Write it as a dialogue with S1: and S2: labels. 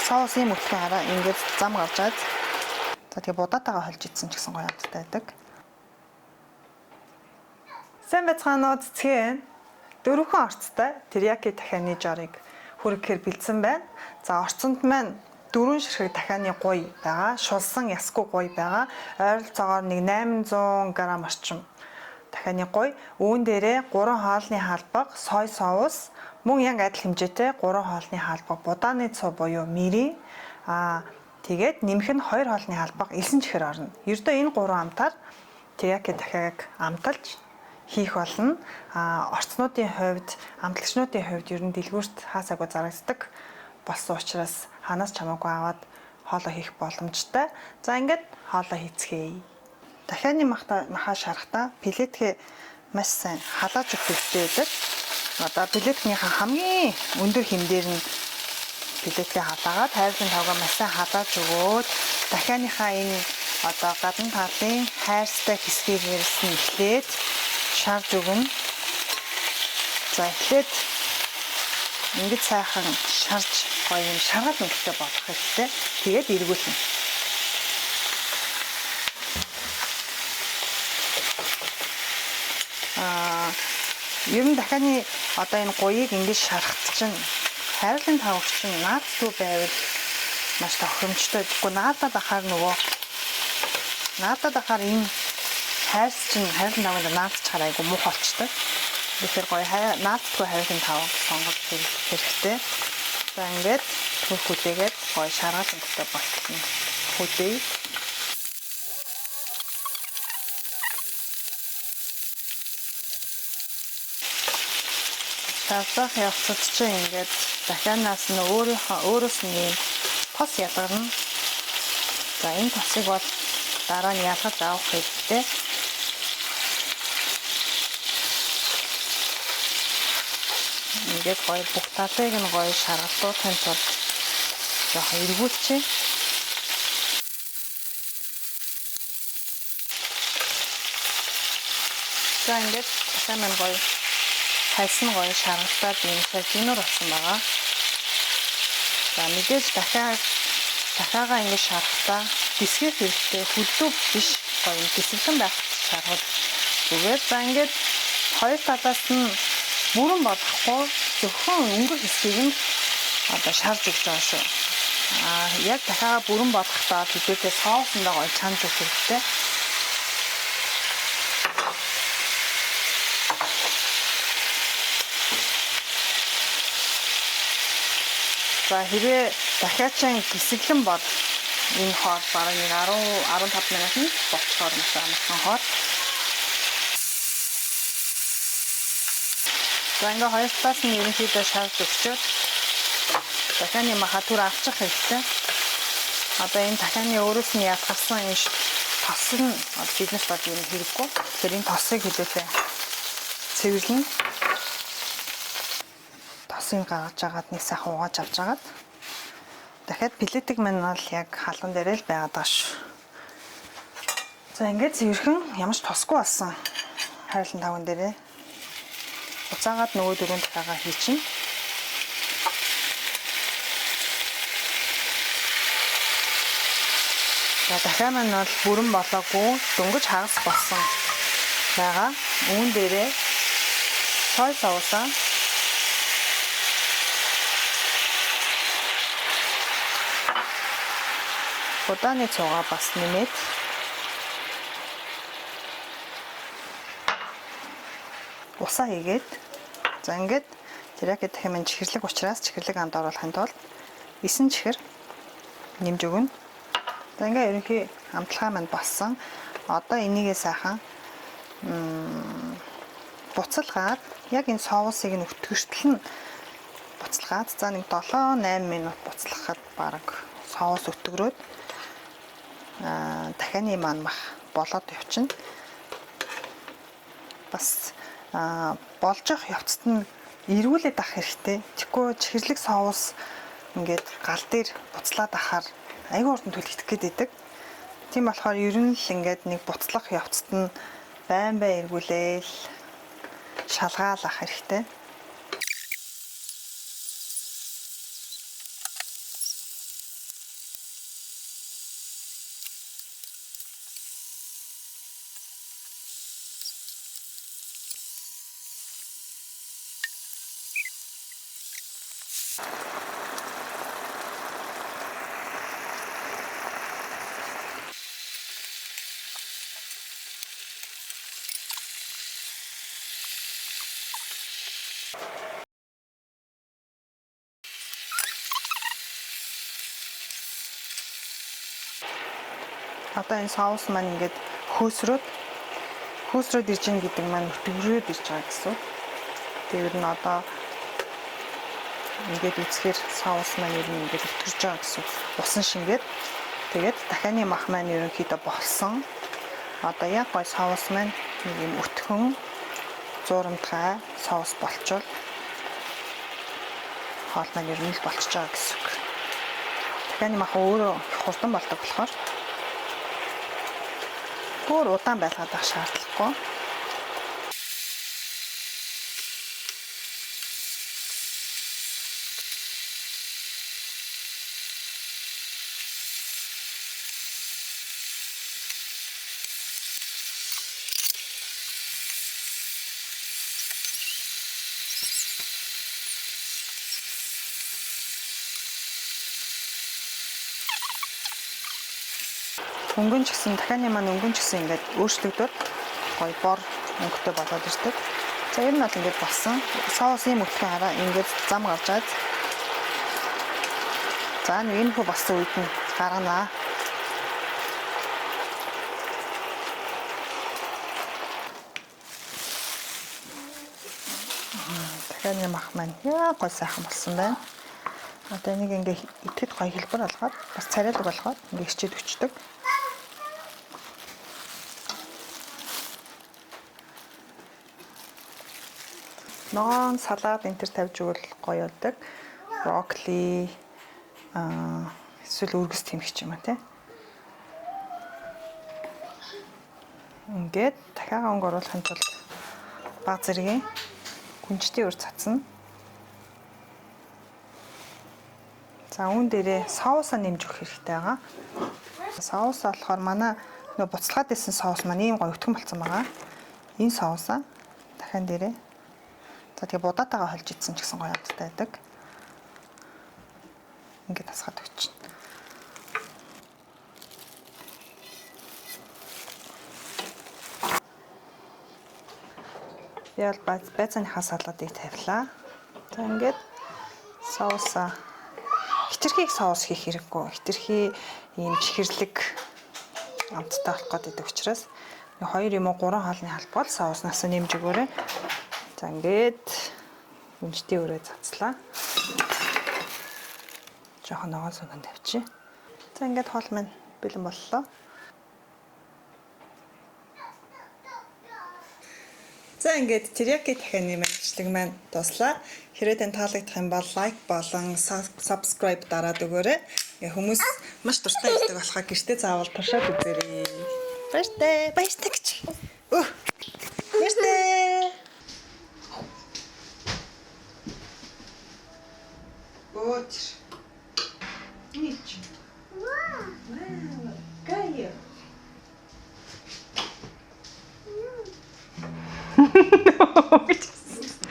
S1: Соус юм өтгөн хараа ингээд зам гарч байгаа. За тэгээ будаатайгаа холж идсэн ч гэсэн гоё амттай байдаг. Сайн байцгаана уу, цэцгээ. Дөрвөн орцтой терияки дахианы жорыг хүргэхээр бэлдсэн байна. За орцонд маань дөрвөн ширхэг дахианы гуй байгаа. Шулсан ясгүй гуй байгаа. Ойролцоогоор нэг 800 г орчим дахианы гуй. Үүн дээрээ 3 хоолны халбаг, сой соус, мөн яг адил хэмжээтэй 3 хоолны халбаг будааны цуу буюу мэрийн тэгээд нэмэх нь 2 хоолны халбаг элсэн чихэр орно. Ердөө энэ 3 амтаар терияки дахиаг амталж хийх болно. Орцнуудын хувьд, амтлагчнуудын хувьд ер нь дэлгүүрт хаасаагүй зарагддаг болсон учраас ханаас чамаагүй аваад хоолоо хийх боломжтой. За ингээд хоолоо хийцгээе. Дахианы махаа шарахтаа пилетгээ маш сайн халааж өгөх хэрэгтэй байдаг. Одоо пилеткийнхаа хамгийн өндөр хэмдээр нь пилетгээ халаагаад хайрлын тавгаа маш сайн халааж өгөөд дахианыхаа энэ одоо гадна талын хайрцтай хэсгийг нэрс нь эхлээд шарж өгнө. За эхлээд ингэж сайхан шарж гоё юм шаргал өнгөтэй болох хэрэгтэй. Тэгээд эргүүлнэ. Ер нь дахианы одоо энэ гуйыг ингэж шарахт чинь хайрлын тавг чинь нааддгүй байвал маш тохиромжтой. Тэгэхгүй наадаад ахаар нөгөө наадаад ахаар энэ хайрц чинь хайрлын тавганд наадчихаар айгу муухай болчтой. Тэгэхээр гоё нааддгүй хайрлын тавг сонгож хэрэглэх хэрэгтэй. За ингээд түр хүлээгээд гоё шаргал өнгөтэй болтол нь хүлээе. Шалгах явцад чинь ингээд дахианаас нь өөрөөс нь ийм тос ялгарна. За энэ тосыг бол дараа нь ялгаж авах хэрэгтэй. Ингээд гоё бүх талыг нь гоё шаргалтуулахын тулд жоохон эргүүлчихье. За ингээд дахиад маань гоё хайсан гоё шаргалтаад ийм шаржигнуур болсон байгаа. За мэдээж дахиагаа ингэж шарахтаа дисгэх хэрэгтэй, хөдлөө биш гоё юм дисгэлэн байх шаргал зүгээр. За ингээд хоёр талаас нь бүрэн болохгүй зөвхөн өнгөр хэсгийг нь одоо шарж өгч байгаа шүү. Яг дахиагаа бүрэн болохдоо хэдийдээ соусондоо гоё чанж өгөх хэрэгтэй. За хэрвээ дахиачин гисгэлэн бол энэ хоол бараг нэг 10 15 минутанд болцохоор маш амархан хоол. За ингээ хоёр талаас нь ерөнхийдөө шарж өгчөөд дахианы маха түр авчих хэрэгтэй. Одоо энэ дахианы өөрөөс нь ялгарсан энэ тос нь биднэрт бол юм хэрэггүй. Тэгэхээр энэ тосыг хэдүүлээ цэвэрлэнэ. Тосыг гаргаж агаад нэг сайхан угааж авч агаад дахиад пилетик маань бол яг халуун дээрээ л байгаад байгаа шүү. За ингээд цэвэрхэн ямар ч тосгүй болсон хайрлан таван дээрээ буцаагаад нөгөө дөрөв дахиагаа хийчихнэ. За дахиа маань бол бүрэн болоогүй дөнгөж хагас болсон байгаа. Үүн дээрээ сой соусаа будааны цуугаа бас нэмээд усаа хийгээд за ингээд терияки дахин маань чихэрлэг учраас чихэрлэг амд оруулахын тулд 9 чихэр нэмж өгнө. За ингээд ерөнхий амталгаа маань болсон. Одоо энийгээ сайхан буцалгаад яг энэ соусыг нь өтгөртөл нь буцалгаад за нэг 7-8 минут буцлахад бараг соус өтгөрөөд дахианы маань мах болоод явчихна. Бас болж явах явцад нь эргүүлээд авах хэрэгтэй. Тэгэхгүй чихэрлэг соус ингээд гал дээр буцлаад авахаар айгүй хурдан түлхэгдэх гээд байдаг. Тийм болохоор ер нь л ингээд нэг буцлах явцад нь байн байн эргүүлээл шалгаал авах хэрэгтэй. Одоо энэ соус маань ингээд хөөсрөөд хөөсрөөд ирж гин гэдэг маань өтгөрөөд ирж байгаа гэсэн үг. Тэр нь одоо ингээд үзэхээр соус маань ер нь ингээд өтгөрж байгаа гэсэн үг. Усан шингээд тэгээд дахианы мах маань ерөнхийдөө болсон. Одоо яг гой соус маань нэг юм өтгөн зуурамтгай соус болчвол хоол маань ер нь л болчихж байгаа гэсэн үг. Дахианы мах өөрөө хурдан болдог болохоор бүр удаан байлгаад байх шаардлагагүй. Өнгөн ч гэсэн дахианы маань өнгөн ч гэсэн ингээд өөрчлөгдөд гоё бор өнгөтэй болоод ирдэг. За ер нь бол ингээд болсон. Соус ийм өтгөн хараа ингээд зам гарч байгаа. За нэг энэ хүү болсон үед нь гарганаа. Дахианы мах маань яа гоё сайхан болсон байна. Одоо энийг ингээ идэхэд гоё хэлбэр болгоод бас царайлаг болгоод ингээ хичээд өчтдөг. Ногоон салат энэ төр тавьж өгвөл гоё болдог. Брокколи эсвэл өргөс тэмхэж юм а тий. Ингээд дахиад өнгө оруулахын тулд баг зэргийн гүнжтийн үр цацна. За үүн дээрээ соусаа нэмж өгөх хэрэгтэй байгаа. Соус болохоор манай нөө буцалгаад исэн соус маань ийм гоё өтгөн болсон байгаа. Энэ соусаа дахиад дээрээ. За тэгээ будаатайгаа холж идсэн ч гэсэн гоё амттай байдаг. Ингээд тасгаад өгчин. Би бол байцааныхаа салатыг тавилаа. За ингээд соусаа хитрхийг соус хийх хэрэггүй. Хитрхи ийм чихэрлэг амттай болох гэдэг учраас 2 юм уу 3 хоолны халбал соуснаас нэмж өгөөрэй. За ингээд гүнжтийн өрөө цацлаа. Жохон ногоон суган тавьчих. За ингээд хоол маань бэлэн боллоо. За ингээд терияки дахианы маань бичлэг маань дуслаа. Хэрвээ тань таалагдах юм бол лайк болон subscribe дараад өгөөрэй. Ингээ хүмүүс маш дуртай байдаг болохоор гэртээ заавал туршаад үзээрэй. Баяртай. Баяртай гэж. Өөх. Баяртай. Өөч. Нийч. Вау. Гайо. Гэж.